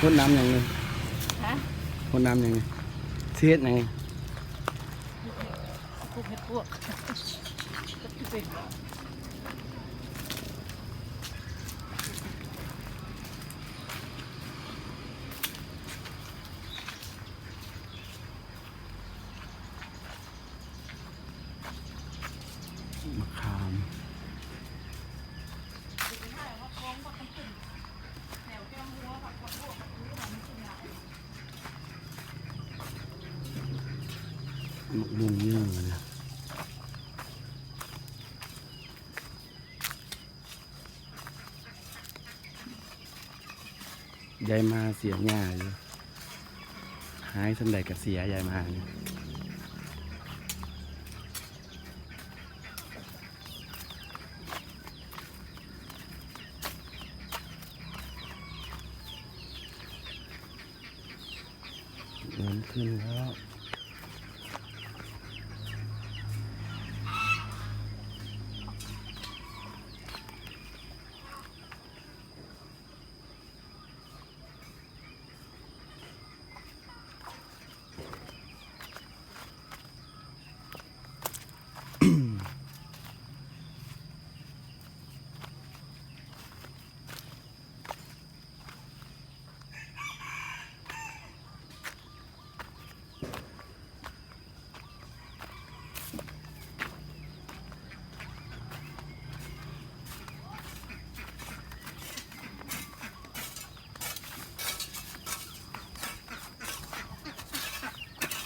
ຫົດນ້ຳຫຍັງນີ້? ຮະ? ຫົດນ້ຳຫຍັງນີ້? ຊິເຮັດຫຍັງນີ້? ປູກເຫັດປວກ. ມະຂາມ ໝາກບົງນີ້ນະ. ຍາຍມາເສຍຫຍ້າຢູ່ ຫາຍສ່ຳໃດກະເສຍ ຍາຍມານີ້. ເລີ່ມຂຶ້ນແລ້ວ.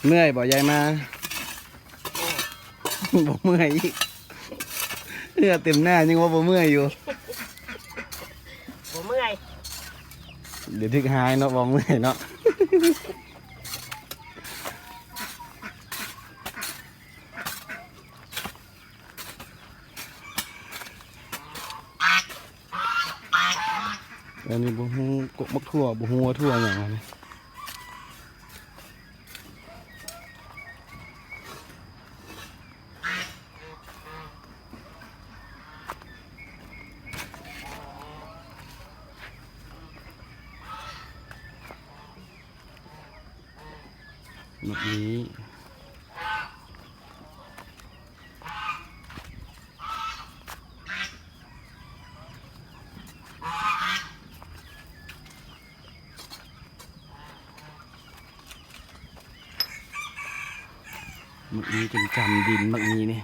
ເມື່ອຍບໍ່ ຍາຍມາ? ບໍ່ເມື່ອຍອີກ ເຫື່ອເຕັມໜ້າ ຍັງວ່າບໍ່ເມື່ອຍຢູ່. ບໍ່ເມື່ອຍ ດຽວຖືກຫາຍເນາະ ບໍ່ເມື່ອຍເນາະ. ອັນນີ້ບໍ່ຮູ້ ກົກໝາກຖົ່ວ ບໍ່ຮູ້ວ່າຖົ່ວຫຍັງອັນນີ້. ໝາກມີ້ ໝາກມີ້ຈົນຈຳດິນ ໝາກມີ້ນີ້.